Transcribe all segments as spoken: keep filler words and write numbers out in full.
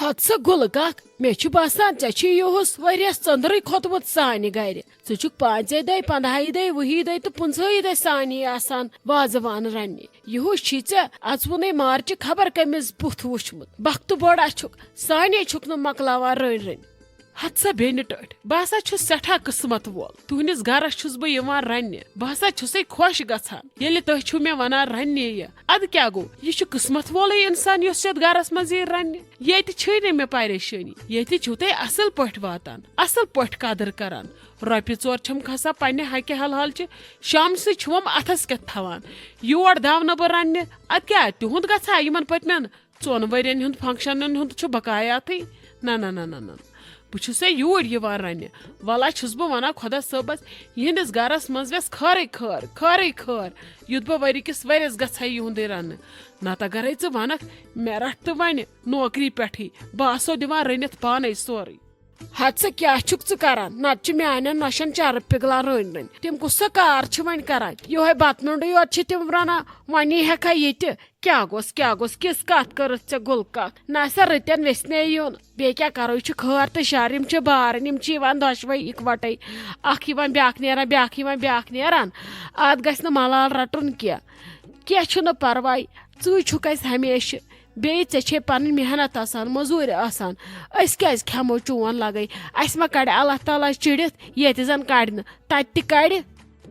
ہتہٕ سا گُلہٕ کاک، مےٚ چھُ باسان، ژےٚ چھُے یُہُس ؤریَس ژٔنٛدرٕے کھوٚتمُت سانہِ گرِ۔ ژٕ چھُکھ پانٛژے دۄہہِ، پنٛدہاے دۄہہِ، وُہی دۄہہِ تہٕ پٕنٛژٕہٲیی دۄہہِ سانی آسان وازوان رننہِ۔ یُہُس چھُے ژےٚ اژوُنُے مارچہِ خبر کٔمِس بُتھ وُچھمُت۔ بختہٕ بوڑا چھُکھ، سانے چھُکھ نہٕ مۄکلاوان رٔنۍ رٔنۍ۔ ہتہٕ سا بیٚنہِ ٹٲٹھۍ، بہٕ ہسا چھُس سٮ۪ٹھاہ قٕسمت وول۔ تُہنٛدِس گرس چھُس بہٕ یِوان رننہِ۔ بہٕ ہسا چھُسے خۄش گژھان، ییٚلہِ تُہۍ چھِو مےٚ ونان رننہِ یہِ۔ ادٕ کیٛاہ گوٚو؟ یہِ چھُ قٕسمت وولٕے انسان یُس یتھ گرس منٛز یی رننہِ۔ ییٚتہِ چھے نہٕ مےٚ پریشٲنی۔ ییٚتہِ چھِو تُہۍ اصل پٲٹھۍ واتان، اصل پٲٹھۍ قدٕر کران۔ رۄپیہِ ژور چھَم کھسان پننہِ ہکہِ حلحالچہِ۔ شامسٕے چھِوم اتھس کٮ۪تھ تھاوان۔ یور داونہٕ بہٕ رننہِ۔ ادٕ کیٛاہ، تِہُنٛد گژھا یِمن پٔتمٮ۪ن ژۄن ؤرین ہُنٛد فنکشنن ہُنٛد چھُ بقایا تھٕے۔ نہ، نہ، نہ، نہ، نہ۔ بہٕ چھُسے یوٗرۍ یِوان رننہِ۔ ولا چھُس بہٕ ونان خۄدا صٲبس، یِہنٛدِس گرس منٛز وٮ۪س خٲرٕے خٲر، خٲرٕے خٲر، یُتھ بہٕ ؤری کِس ؤرِیس گژھے یِہُنٛدُے رننہٕ۔ نتہٕ اگرے ژٕ ونکھ، مےٚ رٹھ تہٕ وۄنۍ نوکری پٮ۪ٹھٕے، بہٕ آسو دِوان رٔنِتھ پانے سورُے۔ ہتہٕ ژٕ کیٛاہ چھُکھ ژٕ کران؟ نتہٕ چھِ میانٮ۪ن نۄشن چرٕب پِگلان رٔنۍ رٔنۍ۔ تِم کُس سا کار چھِ وۄنۍ کران؟ یِہوے بتہٕ میوٚنڈُے یوت چھِ تِم رنان، وۄنۍ ہٮ۪کھا یہِ تہِ؟ کیٛاہ گوٚژھ، کیٛاہ گوٚژھ، کِژھ کتھ کٔرٕتھ ژےٚ گُلہٕ کاک؟ نہ سا رٕتٮ۪ن ویژھنے یُن۔ بیٚیہِ کیٛاہ کرو، یہِ چھُ خٲر تہٕ شر، یِم چھِ بارٕنۍ، یِم چھِ یِوان دۄشوے اِکوٹے۔ اکھ یِوان بیٛاکھ نیران، بیٛاکھ یِوان بیٛاکھ نیران۔ اتھ گژھِ نہٕ ملال رٹُن کینٛہہ۔ کینٛہہ چھُنہٕ پرواے، ژٕے چھُکھ اسہِ ہمیشہٕ۔ بیٚیہِ ژےٚ چھے پنٕنۍ محنت آسان، مٔزوٗرۍ آسان۔ أسۍ کیٛازِ کھٮ۪مو چون لگے؟ اسہِ ما کڑِ اللہ تعالیٰ چِڑِتھ؟ ییٚتہِ زن کڑِ نہٕ، تتہِ تہِ کڑِ۔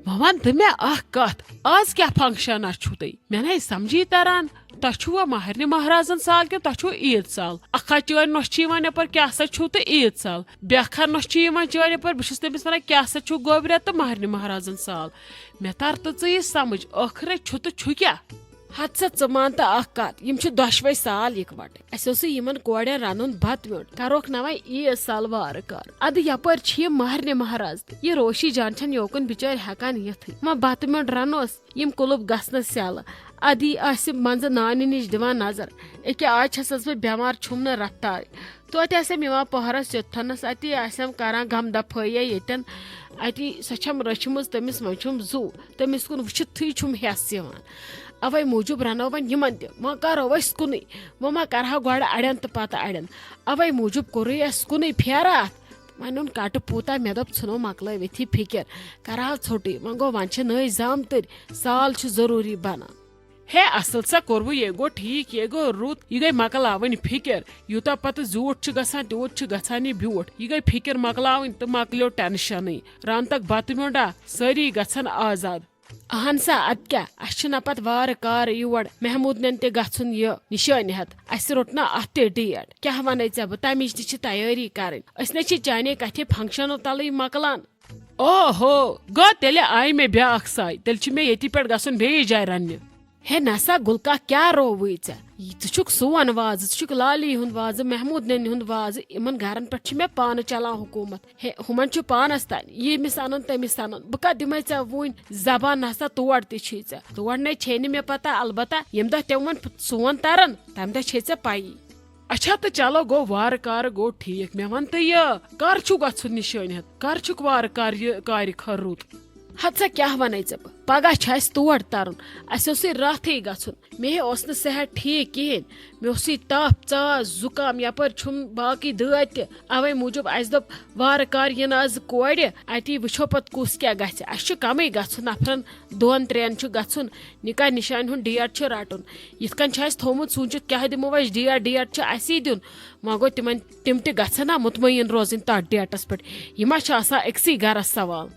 وۄنۍ ون تہٕ مےٚ اکھ کتھ، آز کیٛاہ فنکشنا چھُو تُہۍ؟ مےٚ نَے سمجھی تران، تۄہہِ چھُوا مہرنہِ مہرازن سال کِنہٕ تۄہہِ چھُو عیٖد سال؟ اکھا چٲنۍ نۄش چھِ یِوان یپٲرۍ، کیٛاہ سا چھُو تہٕ عیٖد سال؟ بیٛاکھا نۄش چھِ یِوان چٲنۍ یپٲرۍ، بہٕ چھُس تٔمِس ونان، کیٛاہ سا چھُو گوٚبریا تہٕ مہرنہِ مہرازن سال؟ مےٚ تر تہٕ ژٕ یہِ سمجھ، ٲخرے چھُ تہٕ چھُ کیٛاہ؟ ہتہٕ سا ژٕ مان تہٕ اکھ کتھ، یِم چھِ دۄشوے سال یکوٹے۔ اسہِ اوسُے یِمن کورٮ۪ن رنُن بتہٕ میوٚنڈ، کروکھ نا وۄنۍ عیٖد سال وارٕ کارٕ۔ ادٕ یپٲرۍ چھِ یِم مہرنہِ مہراز تہِ۔ یہِ روشی جان چھنہٕ یوکُن بچٲرۍ ہٮ۪کان یِتھٕے۔ وۄنۍ بتہٕ میوٚنڈ رنوس، یِم کُلُپ گژھنس سیلہٕ۔ ادٕ یی آسہِ منٛزٕ نانہِ نِش دِوان نظر۔ أکیٛاہ آز چھسس بہٕ بٮ۪مار، چھُم نہٕ رفتارٕے۔ توتہِ آسٮ۪م یِوان پۄہرس یوٚتتھنس، اتی آسٮ۪م کران غم دفٲیی ییٚتٮ۪ن۔ اتی سۄ چھم رٔچھمٕژ تٔمِس، وۄنۍ چھُم زُو۔ تٔمِس کُن وٕچھِتھٕے چھُم ہٮ۪س یِوان۔ اوے موٗجوٗب رنو وۄنۍ یِمن تہِ، وۄنۍ کرو أسۍ کُنُے۔ وۄنۍ ما کرہا گۄڈٕ اڑٮ۪ن تہٕ پتہٕ اڑٮ۪ن۔ اوے موٗجوٗب کوٚرُے اَسہِ کُنُے پھیرٕ اتھ۔ وۄنۍ اوٚن کٹہٕ پوٗتا، مےٚ دوٚپ، ژھٕنو مۄکلٲوِتھ یہِ فِکر، کرہاو ژھوٚٹٕے۔ وۄنۍ گوٚو، وۄنۍ چھِ نٔے زامتٕرۍ، سال چھُ ضروٗری بنان۔ ہے، اصل سا کوٚروٕ، یے گوٚو ٹھیٖک، یے گوٚو رُت، یہِ گٔے مۄکلاوٕنۍ فِکر۔ یوٗتاہ پتہٕ زیوٗٹھ چھُ گژھان، تیوٗت چھُ گژھان یہِ بیوٗٹھ۔ یہِ گٔے فِکر مۄکلاوٕنۍ تہٕ مۄکلیو ٹینشنٕے۔ رنتکھ بتہٕ میوٚنڈا، سٲری گژھن آزاد۔ اہن سا، ادٕ کیٛاہ، اسہِ چھُنہ پتہٕ وارٕ کارٕ یور محموٗدنٮ۪ن تہِ گژھُن یہِ نِشٲنۍ ہٮ۪تھ۔ اسہِ روٚٹ نہ اتھ تہِ ڈیٹ۔ کیٛاہ ونَے ژےٚ بہٕ، تمِچ تہِ چھِ تیٲری کرٕنۍ۔ أسۍ نہ چھِ چانے کتھِ فنکشنو تلٕے مۄکلان۔ اوہو، گوٚو تیٚلہِ آیہِ مےٚ بیٛاکھ ساے۔ تیٚلہِ چھُ مےٚ ییٚتی پٮ۪ٹھ گژھُن بیٚیِس جایہِ رننہِ۔ ہے نسا گُلہٕ کاک، کیٛاہ رووُے ژےٚ؟ یہِ ژٕ چھُکھ سون وازٕ، ژٕ چھُکھ لالی ہُنٛد وازٕ، محموٗد نینہِ ہُنٛد وازٕ، یِمن گرن پٮ۪ٹھ چھِ مےٚ پانہٕ چلان حکوٗمت۔ ہے، ہُمن چھُ پانس تانۍ، ییٚمِس انُن تٔمِس انُن۔ بہٕ کتھ دِمے ژےٚ وُنۍ؟ زبان نسا تور تہِ چھے ژےٚ۔ تور نے چھے نہٕ مےٚ پتہ، البتہ ییٚمہِ دۄہ تِم وۄنۍ سون ترن، تمہِ دۄہ چھے ژےٚ پیی۔ اچھا، تہٕ چلو گوٚو، وارٕ کارٕ گوٚو ٹھیٖک۔ مےٚ وَن تہٕ یہِ، کر چھُ گژھُن نِشٲنۍ ہٮ۪تھ؟ کر چھُکھ وارٕ کار یہِ کارِ خٲر رُت؟ ہتہٕ سا کیٛاہ وَنے ژےٚ بہٕ؟ پگاہ چھُ اَسہِ تور ترُن۔ اَسہِ اوسُے راتھٕے گژھُن۔ مےٚ ہے اوس نہٕ صحت ٹھیٖک کِہیٖنۍ۔ مےٚ اوسُے تپھ، ژاس، زُکام، یپٲرۍ چھُم باقٕے دٲدۍ تہِ۔ اوے موٗجوٗب اَسہِ دوٚپ، وارٕ کار یِنہٕ آز کورِ، اَتی وٕچھو پتہٕ کُس کیٛاہ گژھِ۔ اَسہِ چھُ کمٕے گژھُن، نفرن دۄن ترٛٮ۪ن چھُ گژھُن۔ نکاح نِشانہِ ہُنٛد ڈیٹ چھُ رٹُن۔ یِتھ کٔنۍ چھُ اَسہِ تھوٚومُت سوٗنٛچِتھ، کیٛاہ دِمو أسۍ ڈیٹ؟ ڈیٹ چھُ اَسی دیُن۔ وۄنۍ گوٚو تِمن، تِم تہِ گژھن نا مطمعین روزٕنۍ تَتھ ڈیٹس پٮ۪ٹھ۔ یہِ ما چھُ آسان أکسٕے گرس سوال؟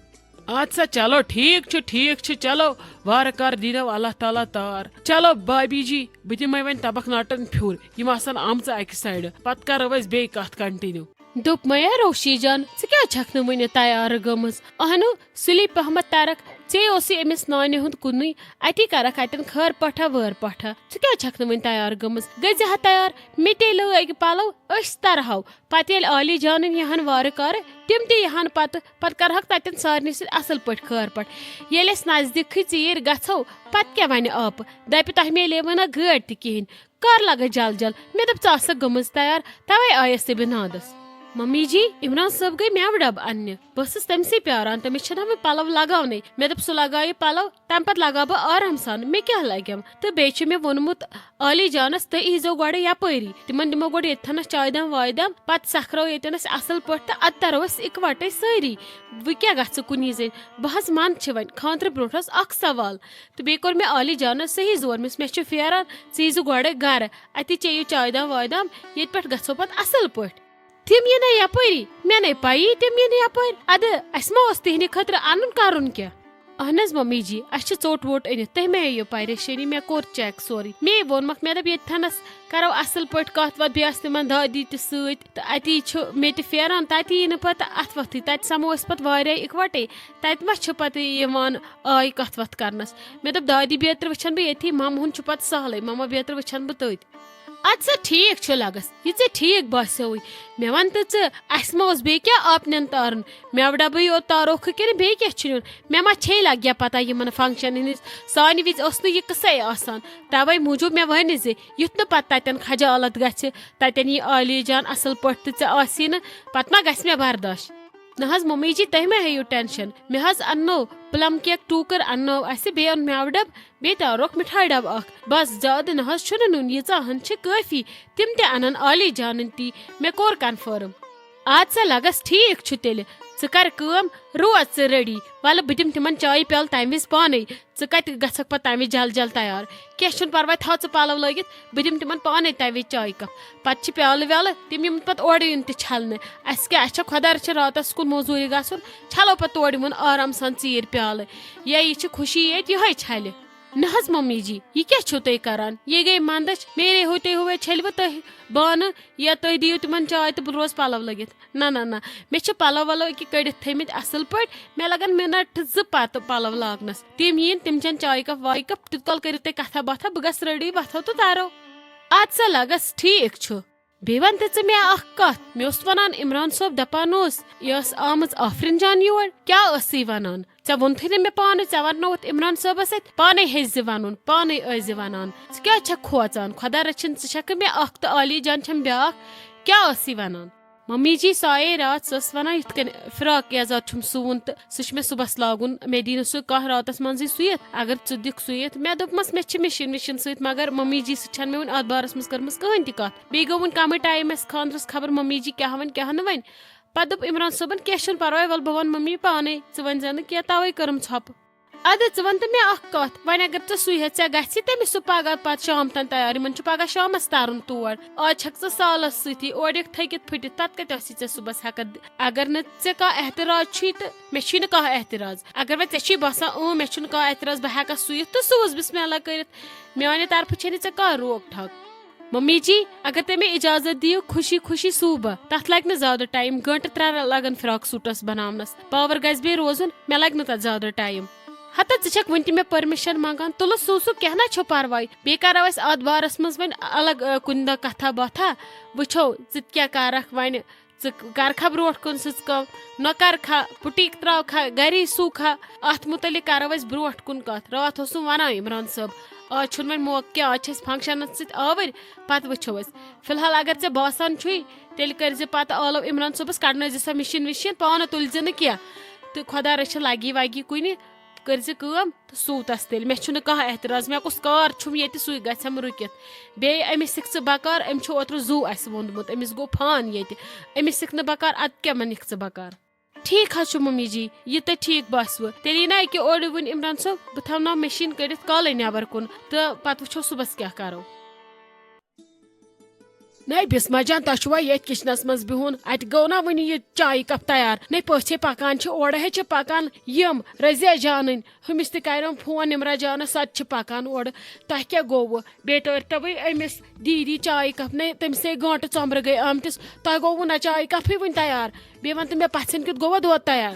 اَدٕ سا چلو، ٹھیٖک چھُ، ٹھیٖک چھُ، چلو وارٕ کارٕ دیٖنو اللہ تعالیٰ تار۔ چلو بابی جی، بہٕ دِمے وۄنۍ تبکھ ناٹن پھیُر، یِم آسن آمژٕ اَکہِ سایڈٕ، پتہٕ کرو أسۍ بیٚیہِ کتھ کنٹینیو۔ دوٚپمَے روشی جان، ژٕ کیٛازِ چھَکھ نہٕ وُنہِ تیار گٔمٕژ؟ اہنُو، سُلی پہمتھ ترکھ، ژے اوسُے أمِس نانہِ ہُنٛد کُنُے، اَتی کرکھ اَتٮ۪ن خٲر پٹھا وٲر پٹھا۔ ژٕ کیٛازِ چھَکھ نہٕ وُنہِ تیار گٔمٕژ؟ گٔژھۍ زِ ہا تیار، مےٚ تے لٲگۍ پَلو، أسۍ ترہو۔ پتہٕ ییٚلہِ عالی جانٕنۍ یِہَن وارٕ کارٕ، تِم تہِ یِہَن پتہٕ، پتہٕ کرہکھ تَتٮ۪ن سارنٕے سۭتۍ اَصٕل پٲٹھۍ خٲر پٹھ۔ ییٚلہِ أسۍ نزدیٖکھٕے ژیٖرۍ گژھو، پتہٕ کیٛاہ وَنہِ آپہٕ؟ دَپہِ، تۄہہِ میلیوٕ نہ گٲڑۍ تہِ کِہیٖنۍ۔ کر لگے جل جل؟ مےٚ دوٚپ، ژٕ آسکھ گٔمٕژ تیار، توے آیس تہِ بہٕ نادس۔ ممی جی، عمران صٲب گٔے مٮ۪وٕ ڈبہٕ اننہِ۔ بہٕ ٲسٕس تٔمسٕے پیاران، تٔمِس چھِنہٕ وۄنۍ پلو لگاونٕے۔ مےٚ دوٚپ، سُہ لگاوِ پلو، تمہِ پتہٕ لگاو بہٕ آرام سان، مےٚ کیٛاہ لگٮ۪م؟ تہٕ بیٚیہِ چھُ مےٚ ووٚنمُت عالی جانس، تُہۍ ییٖزیو گۄڈٕ یپٲری، تِمن دِمو گۄڈٕ ییٚتہِ تھنس چاے دام واے دام، پتہٕ سکھرو ییٚتٮ۪نس اصل پٲٹھۍ تہٕ ادٕ ترو أسۍ اِکوٹے سٲری۔ وۄنۍ کیٛاہ گژھِ کُنی زٔنۍ؟ بہٕ حظ منٛد چھِ وۄنۍ، خانٛدرٕ برونٛٹھ اوس اکھ سوال۔ تہٕ بیٚیہِ کوٚر مےٚ عالی جانس صحیح زور، مےٚ ووٚنمس، مےٚ چھُ پھیران، ژٕ ییٖزِ گۄڈٕ گرٕ، اتی چیٚیِو چاے دام واے دام، ییٚتہِ پٮ۪ٹھ گژھو پتہٕ اصل پٲٹھۍ۔ تِم یِن یپٲری، مےٚ نے پَیی تِم یِن یپٲرۍ۔ ادٕ، اسہِ ما اوس تِہنٛدِ خٲطرٕ انُن کرُن کینٛہہ؟ اہن حظ ممی جی، اسہِ چھِ ژوٚٹ ووٚٹ أنِتھ، تُہۍ مہ ہیٚیِو پریشٲنی، مےٚ کوٚر چیک سورُے۔ مے ووٚنمکھ، مےٚ دوٚپ، ییٚتہِ تھنس کرو اصل پٲٹھۍ کتھ وتھ، بیٚیہِ آسہِ تِمن دادی تہِ سۭتۍ، تہٕ اتی چھُ مےٚ تہِ پھیران، تتی یی نہٕ پتہٕ اتھٕ وتھٕے، تتہِ سمو أسۍ پتہٕ واریاہ اِکوٹے، تتہِ ما چھِ پتہٕ یِوان آے کتھ وتھ کرنس۔ مےٚ دوٚپ، دادی بیترِ وٕچھن بہٕ ییٚتھی، ممہٕ ہُنٛد چھُ پتہٕ سہلٕے، مما بیترِ وٕچھن بہٕ تٔتۍ۔ اَدٕ سا ٹھیٖک چھُ لگس، یہِ ژےٚ ٹھیٖک باسیوٕے۔ مےٚ وَن تہٕ ژٕ، اَسہِ ما اوس بیٚیہِ کیٛاہ آپنٮ۪ن تارُن؟ مٮ۪وٕ ڈَبٕے یوت تاروکھٕ کِنہٕ بیٚیہِ کیٛاہ چھُ نیُن؟ مےٚ ما چھے لَگہِ پَتہ یِمَن فنٛکشَنَن ہِنٛز؟ سانہِ وِزِ ٲس نہٕ یہِ قٕصَے آسان، تَوَے موٗجوٗب مےٚ وَنہِ زِ یُتھ نہٕ پَتہٕ تَتٮ۪ن خجالت گژھِ، تَتٮ۪ن یی عالی جان اَصٕل پٲٹھۍ تہٕ ژےٚ آسی نہٕ، پَتہٕ ما گژھِ مےٚ برداش؟ نہ حظ ممی جی، تُہۍ مہ ہیٚیِو ٹٮ۪نشَن، مےٚ حظ اَننو پٕلم کیک ٹوٗکٕر، اَننٲو اَسہِ، بیٚیہِ اوٚن مٮ۪وٕ ڈَبہٕ، بیٚیہِ تارُکھ مِٹھایہِ ڈَبہٕ اَکھ۔ بَس، زیادٕ نہ حظ چھُنہٕ نیُن، ییٖژاہ ہَن چھِ کٲفی، تِم تہِ اَنَن عالی جانٕنۍ تی، مےٚ کوٚر کنفٲرٕم۔ اَدٕ سا لَگَس ٹھیٖک چھُ تیٚلہِ، ژٕ کَر کٲم، روز ژٕ ریڈی، وَلہٕ بہٕ دِمہٕ تِمَن چایہِ پیالہٕ تَمہِ وِزِ پانَے، ژٕ کَتہِ گژھکھ پَتہٕ تَمہِ وِزِ جل جل تیار؟ کینٛہہ چھُنہٕ پَرواے، تھاو ژٕ پَلَو لٲگِتھ، بہٕ دِمہٕ تِمَن پانَے تَمہِ وِزِ چایہِ کَپ۔ پَتہٕ چھِ پیالہٕ ویالہٕ، تِم یِم پَتہٕ اورٕ یُن تہِ چھَلنہِ۔ اَسہِ کیٛاہ، اَسہِ چھا خۄدا رٔچھِن راتَس کُن موٚزوٗرِ گژھُن؟ چھَلو پَتہٕ تورٕ یِمَن آرام سان ژیٖرۍ پیالہٕ۔ یا یہِ چھِ خوشی ییٚتہِ یِہوٚے چھَلہِ۔ نہ حظ ممی جی، یہِ کیٛاہ چھِو تُہۍ کَران؟ یہِ گٔے منٛدَچھ، میرے ہوتے ہوئے چھٔلوٕ تُہۍ بانہٕ، یا تُہۍ دِیِو تِمَن چاے تہٕ بہٕ روزٕ پَلَو لٲگِتھ۔ نہ، نہ، نہ، مےٚ چھِ پَلَو وَلَو أکیٛاہ کٔڑِتھ تھٲیمٕتۍ اَصٕل پٲٹھۍ، مےٚ لَگَن مِنَٹ زٕ پَتہٕ پَلَو لاگنَس۔ تِم یِن، تِم چٮ۪ن چایہِ کَپ وایہِ کَپ، تیوٗت کال کٔرِو تُہۍ کَتھا باتھا، بہٕ گژھٕ ریڈی، وۄتھو تہٕ تَرو۔ اَدٕ سا لَگَس، ٹھیٖک چھُ۔ بیٚیہِ وَن تہٕ ژٕ مےٚ اَکھ کَتھ، مےٚ اوس وَنان عمران صٲب دَپان اوس، یہِ ٲس آمٕژ آفرِن جان یور، کیٛاہ ٲسٕے وَنان؟ ژےٚ ووٚنتھٕے نہٕ مےٚ پانہٕ، ژےٚ وَننووُتھ عمران صٲبَس اَتھِ، پانَے ہیٚزِ وَنُن، پانَے ٲسۍ زِ وَنان۔ ژٕ کیٛازِ چھَکھ کھوژان؟ خۄدا رٔچھِن، ژٕ چھَکھ مےٚ اَکھ تہٕ عالی جان چھَم بیٛاکھ، کیٛاہ ٲسٕے وَنان؟ ممی جی، سۄ آیے راتھ، سۄ ٲس وَنان یِتھ کٔنۍ فراک یَزار چھُم سُوُن تہٕ سُہ چھُ مےٚ صُبحَس لاگُن، مےٚ دی نہٕ سُہ کانٛہہ راتَس منٛزٕے سُوِتھ، اگر ژٕ دِکھ سُوِتھ۔ مےٚ دوٚپمَس مےٚ چھِ مِشیٖن وِشیٖن سۭتۍ، مگر ممی جی سۭتۍ چھَنہٕ مےٚ وٕنہِ اَتھ بارَس منٛز کٔرمٕژ کٕہٕنۍ تہِ کَتھ۔ بیٚیہِ گوٚو وٕنہِ کَمٕے ٹایم اَسہِ خانٛدرَس، خبر ممی جی کیٛاہ وَنہِ کیٛاہ نہٕ وَنہِ۔ پَتہٕ دوٚپ عمران صٲبَن، کینٛہہ چھُنہٕ پَرواے، وَلہٕ بہٕ وَنہٕ ممی پانَے، ژٕ ؤنۍ زِ نہٕ کینٛہہ، تَوَے کٔرٕم ژھۄپہٕ۔ اَدٕ ژٕ وَن تہٕ مےٚ اَکھ کَتھ، وۄنۍ اگر ژٕ سُے ہٮ۪تھ، ژےٚ گژھی تٔمِس سُہ پَگاہ پَتہٕ شام تام تیار، یِمَن چھُ پَگاہ شامَس تَرُن تور۔ آز چھَکھ ژٕ سالَس سۭتی، اورٕ یِکھ تھٔکِتھ پھٕٹِتھ، پَتہٕ کَتہِ آسی ژےٚ صُبحَس ہٮ۪کَتھ دِ-، اگر نہٕ ژےٚ کانٛہہ اعتراض چھُے تہٕ مےٚ چھُے نہٕ کانٛہہ اعتراض۔ اگر وۄنۍ ژےٚ چھُے باسان، اۭں، مےٚ چھُنہٕ کانٛہہ اعتراض، بہٕ ہٮ۪کَس سُوِتھ تہٕ سُوُس، بِسمِ اللہ کٔرِتھ۔ میٛانہِ طرفہٕ چھے نہٕ ژےٚ کانٛہہ روک ٹھاک۔ ممی جی، اگر تُہۍ مےٚ اجازت دِیِو، خوشی خوشی سُوٕ بہٕ۔ تتھ لگہِ نہٕ زیادٕ ٹایم، گٲنٹہٕ ترٛےٚ لگن فراک سوٗٹس بناونس۔ پاور گژھِ بیٚیہِ روزُن، مےٚ لگہِ نہٕ تتھ زیادٕ ٹایم۔ ہتا ژٕ چھکھ وُنہِ تہِ مےٚ پرمیشن منگان، تُلہٕ سُو سُو، کینٛہہ نہ چھُ پرواے۔ بیٚیہِ کرو أسۍ اتھ بارس منٛز وۄنۍ الگ، آ، کُنہِ دۄہ کتھا باتھا۔ وٕچھو ژٕ تہِ کیٛاہ کرکھ وۄنۍ۔ ژٕ کرکھا برونٛٹھ کُن سٕژ کٲم، نہ کرکھا، بُٹیٖک ترٛاوکھا، گری سُوکھا، اتھ مُتعلق کرو أسۍ برونٛٹھ کُن کتھ۔ راتھ اوسُم ونان عمران صٲب، آز چھُنہٕ وۄنۍ موقعہٕ کینٛہہ، آز چھِ أسۍ فنکشنس سۭتۍ آوٕرۍ، پتہٕ وٕچھو أسۍ۔ فی الحال اگر ژےٚ باسان چھُے، تیٚلہِ کٔرۍ زِ پتہٕ آلو عمران صٲبس، کڑنٲے زِ سۄ مِشیٖن وِشیٖن، پانہٕ تُلۍ زِ نہٕ کینٛہہ۔ تہٕ خۄدا رٔچھِنۍ لگی وگی کُنہِ، کٔرۍ زِ کٲم تہٕ سُو تس تیٚلہِ۔ مےٚ چھُنہٕ کانٛہہ اعتراض، مےٚ کُس کار چھُم ییٚتہِ، سُے گژھٮ۪م رُکِتھ۔ بیٚیہِ أمِس سِکھ ژٕ بکار، أمۍ چھُ اوترٕ زُو اَسہِ ووٚنمُت، أمِس گوٚو فان ییٚتہِ، أمِس سِکھ نہٕ بکار، اَدٕ کیٛاہ مہ نِکھ ژٕ بکار؟ ٹھیٖک حظ چھُ ممی جی، یہِ تۄہہِ ٹھیٖک باسِوٕ۔ تیٚلہِ یی نا أکیٛاہ اورٕ وٕنۍ عمران صٲب، بہٕ تھاوناو مِشیٖن کٔڑِتھ کالے نٮ۪بر کُن تہٕ پتہٕ وٕچھو صُبحس کیٛاہ کرو۔ نَے بِسمہ جان، تۄہہِ چھُوا ییٚتھۍ کِچنَس منٛز بِہُن؟ اَتہِ گوٚو نا وٕنہِ یہِ چایہِ کپ تیار؟ نَے پٔژھۍ ہے پکان چھِ، اورٕ ہے چھِ پکان یِم رضیہ جانٕنۍ، ہُمِس تہِ کریوم فون نمرہ جانس، سۄ تہِ چھِ پکان اورٕ۔ تۄہہِ کیٛاہ گوٚوٕ؟ بیٚیہِ تٲرۍتو وۄنۍ أمِس دیٖدی چایہِ کپ، نَے تٔمِس ہے گٲنٛٹہٕ ژۄمبرٕ گٔے آمتِس، تۄہہِ گوٚوٕ نہ چایہِ کپٕے وٕنہِ تیار؟ بیٚیہِ وَن تہٕ مےٚ، پژھٮ۪ن کیُتھ گوٚوا دۄد تیار؟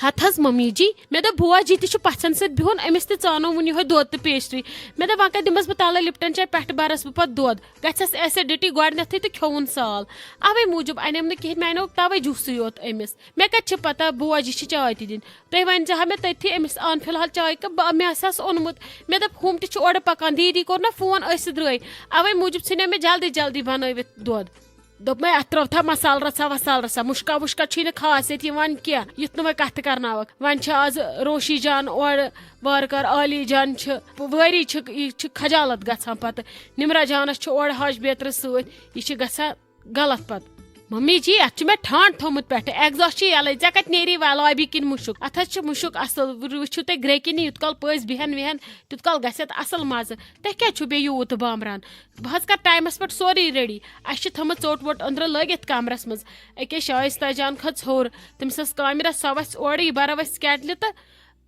ہتھ حظ ممی جی، مےٚ دوٚپ بوجی تہِ چھُ پژھٮ۪ن سۭتۍ بِہُن، أمِس تہِ ژانو وُنہِ یِہوٚے دۄد تہٕ پیسٹری۔ مےٚ دوٚپ وۄنۍ کتہِ دِمس بہٕ تلے لپٹن چاے، پٮ۪ٹھٕ برس بہٕ پتہٕ دۄد، گژھٮ۪س ایسیڈیٹی گۄڈنیتھٕے تہٕ کھیوٚوُن سال۔ اوے موٗجوٗب انیم نہٕ کِہینۍ، مےٚ انیو توے جوٗسٕے یوت أمِس۔ مےٚ کتہِ چھِ پتہ بوجی چھِ چاے تہِ دِنۍ؟ تُہۍ ؤنۍ زِ ہا مےٚ تٔتھی، أمِس آن فی الحال چاے کپ، بہٕ، مےٚ ہسا اوس اوٚنمُت۔ مےٚ دوٚپ ہُم تہِ چھِ اورٕ پکان، دیٖدی کوٚر نہ فون، أسۍ درٛاے۔ اوے موٗجوٗب ژھٕنیو مےٚ جلدی جلدی بنٲوِتھ دۄد۔ دوٚپمَے، اَتھ ترٛٲوتھا مسالہٕ رَژھا وسالہٕ رَژھا، مُشکا وُشکا چھُے نہٕ خاص ییٚتہِ یِوان کینٛہہ، یُتھ نہٕ وۄنۍ کَتھٕ کَرناوَکھ۔ وۄنۍ چھِ آز روشی جان اورٕ وارٕ کارٕ، عالی جان چھِ، وٲری چھِ، یہِ چھِ خجالت گژھان پَتہٕ۔ نِمرا جانَس چھُ اورٕ حاج بیترٕ سۭتۍ، یہِ چھِ گژھان غلط پَتہٕ۔ ممی جی، اَتھ چھُ مےٚ ٹھانٛڈ تھوٚمُت پٮ۪ٹھٕ، exhaust چھُ یَلَے، ژےٚ کَتہِ نیری وۄنۍ lobby کِنۍ مُشُک؟ اَتھ حظ چھُ مُشُک اَصٕل، وٕچھِو تُہۍ گرٛیٚکہِ نہٕ یوٗت کال پٔژھۍ بیٚہن ویٚہن، تیوٗت کال گژھِ اَتھ اَصٕل مَزٕ۔ تۄہہِ کیٛازِ چھُو بیٚیہِ یوٗت بامبران؟ بہٕ حظ کَرٕ ٹایمَس پٮ۪ٹھ سورُے ready۔ اَسہِ چھِ تھٲومٕژ ژوٚٹ ووٚٹ أنٛدرٕ لٲگِتھ کَمرَس منٛز۔ أکیٛاہ شایِستہ جان کھٔژ ہیوٚر، تٔمِس ٲس کامہِ رَژھ، سۄ وَسہِ اورٕ، یہِ بَرو أسۍ کیٹلہِ تہٕ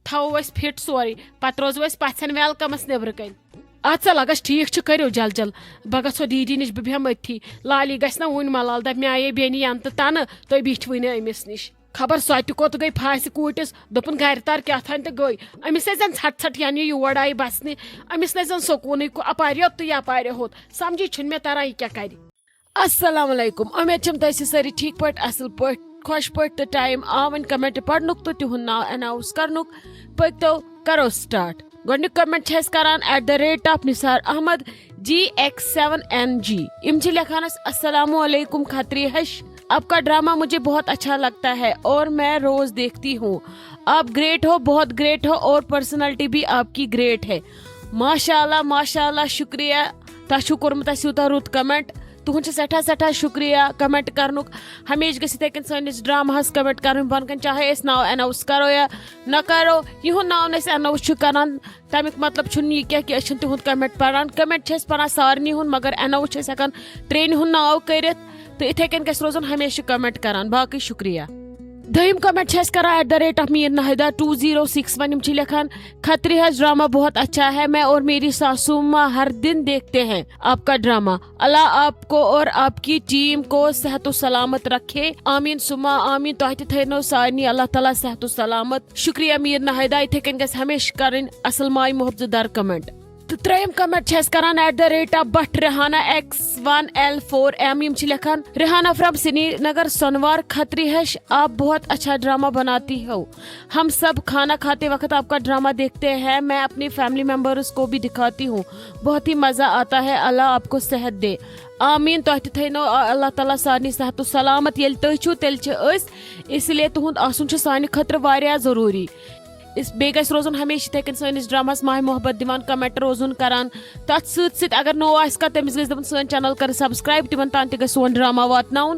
تھاوو أسۍ فِٹ سورُے۔ پَتہٕ روزو أسۍ پَژھٮ۪ن welcomeَس نیٚبرٕ کَنۍ۔ اَدٕ سا لَگَس ٹھیٖک چھُ، کٔرِو جل جل، بہٕ گژھو دیٖدی نِش، بہٕ بیٚہمہٕ أتھی۔ لالی گژھِ نہ وُنہِ ملال، دَپہِ مےٚ آیے بیٚنہِ یَنہٕ تہٕ تَنہٕ، تُہۍ بیٖٹھوٕے نہٕ أمِس نِش۔ خبر سۄ تہِ کوٚت گٔے پھاسہِ کوٗٹِس، دوٚپُن گرِ تر کیٛاہ تھانۍ تہٕ گٔے۔ أمِس ٲسۍ زن ژھٹ ژھٹ ینہٕ یہِ یور آیہِ بسنہِ، أمِس نہٕ ٲسۍ زن سکوٗنٕے، کُ-، اپارِ یوت تہٕ یپارِ ہوٚت، سمجھی چھُنہٕ مےٚ تران یہِ کیٛاہ کرِ۔ السلام علیکم، امید چھم تُہۍ ٲسِو سٲری ٹھیٖک پٲٹھۍ، اصل پٲٹھۍ، خۄش پٲٹھۍ تہٕ ٹایم آو وۄنۍ comment پرنُک تہٕ تِہُنٛد ناو announce کرنُک۔ پٔکۍتو کرو start۔ گۄڈٕنیُک comment چھِ اَسہِ کران at the rate of Nisar Ahmad G X seven N G۔ یِم چھِ لیکھان اَسہِ، السلام علیکم کھتری ہش، آپ کا ڈرامہ مجھے بہت اچھا لگتا ہے اور میں روز دیکھتی ہوں۔ آپ great ہو، بہت great ہو اور personality بھی آپ کی great ہے۔ ماشاء اللہ، ماشاء اللہ، شُکریہ۔ تۄہہِ چھُو کوٚرمُت اَسہِ یوٗتاہ رُت comment۔ تُہُنٛد چھِ سٮ۪ٹھاہ سٮ۪ٹھاہ شُکریہ comment کرنُک۔ ہمیشہِ گژھِ یِتھَے کٔنۍ سٲنِس ڈراماہَس comment کرٕنۍ بۄن کَنۍ، چاہے أسۍ ناو announce کرو یا نہ کرو۔ یِہُنٛد ناو نہٕ أسۍ announce چھِ کران، تَمیُک مطلب چھُنہٕ یہِ کینٛہہ کہِ أسۍ چھِنہٕ تِہُنٛد comment پران۔ Comment چھِ أسۍ پران سارنٕے ہُنٛد، مگر announce چھِ أسۍ ہٮ۪کان ترٛیٚنہِ ہُنٛد ناو کٔرِتھ۔ تہٕ یِتھَے کٔنۍ گژھِ روزُن ہمیشہِ comment کران۔ باقٕے شُکریہ۔ دوٚیِم comment چھِ اَسہِ کران at the rate of Mir Nahida two zero six one۔ یِم چھِ لیکھان، کھتری ہس ڈرامہ بہت اچھا ہے، میں اور میری ساسو ماں ہر دن دیکھتے ہیں آپ کا ڈرامہ۔ اللہ آپ کو اور آپ کی ٹیم کو صحت و سلامت رکھے۔ آمین ثم آمین۔ تۄہہِ تہِ تھٲینو سارنٕے اللہ تعالیٰ صحت و سلامت۔ شُکریہ میٖر ناہیدہ، یِتھَے کٔنۍ گژھِ ہمیشہِ کَرٕنۍ اَصٕل ماے محبت دار comment۔ تہٕ ترٛیٚیِم comment چھِ اَسہِ کَران at the rate of Bhat Rehana X one L four M۔ یِم چھِ لیکھان، ریحانہ from سرینگر سۄنوار، کھتری ہش، آپ بہت اچھا ڈرامہ بناتی ہو، ہم سب کھانا کھاتے وقت آپ کا ڈرامہ دیکھتے ہیں، میں اپنی فیملی ممبرس کو بھی دکھاتی ہوں، بہت ہی مزہ آتا ہے، اللہ آپ کو صحت دے۔ آمین۔ تۄہہِ تہِ تھٲینو اللہ تعالیٰ سارنٕے صحت و سلامت۔ ییٚلہِ تُہۍ چھِو، تیٚلہِ چھِ أسۍ۔ اسی لیے تُہُنٛد آسُن چھُ سانہِ خٲطرٕ واریاہ ضروٗری۔ اس-، بیٚیہِ گژھِ روزُن ہمیشہِ یِتھَے کٔنۍ سٲنِس ڈراماہَس ماے محبت دِوان، comment روزُن کران۔ تَتھ سۭتۍ سۭتۍ اگر نوٚو آسہِ کانٛہہ، تٔمِس گژھِ دَپُن سٲنۍ channel کَرِ subscribe، تِمَن تام تہِ گژھِ سون ڈرامہ واتناوُن۔